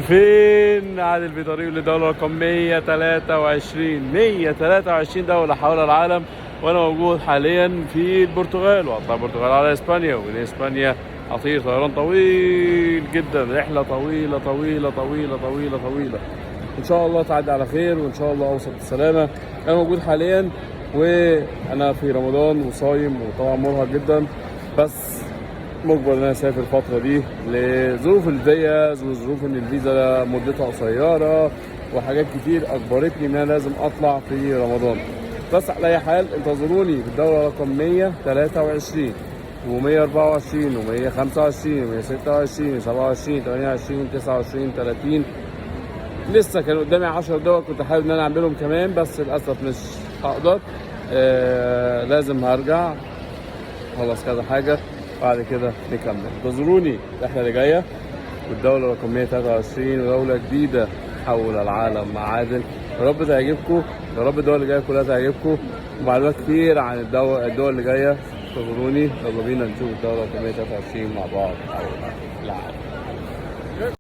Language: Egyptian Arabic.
فين عادل في طريقه لدولة رقم 123، 123 دولة حول العالم، وانا موجود حاليا في البرتغال، واطلع البرتغال على اسبانيا، ومن اسبانيا اطير طيران طويل جدا، رحلة طويلة طويلة طويلة طويلة طويلة. ان شاء الله تعدي على خير، وان شاء الله اوصل بالسلامة. انا موجود حاليا وانا في رمضان وصايم، وطبعا مرهق جدا، بس مجبر ان انا اسافر الفترة دي لظروف الفيز وظروف ان الفيزا مدتها قصيرة وحاجات كتير اجبرتني ان انا لازم اطلع في رمضان. بس على اي حال انتظروني في الدولة رقم 123 و124 و125 و126 و27 28 29 30. لسه كان قدامي 10 دول كنت حابب ان انا اعملهم كمان، بس للاسف مش هقدر. لازم هرجع خلص كذا حاجة بعد كده نكمل. انتظروني الرحلة اللي جاية والدولة رقم 123 ودولة جديدة حول العالم مع عادل. يا رب تعجبكم، يا رب الدول اللي جاية كلها تعجبكم، ومعلومات كتير عن الدول اللي جاية. انتظروني، يلا بينا نشوف الدولة رقم 123 مع بعض حول العالم.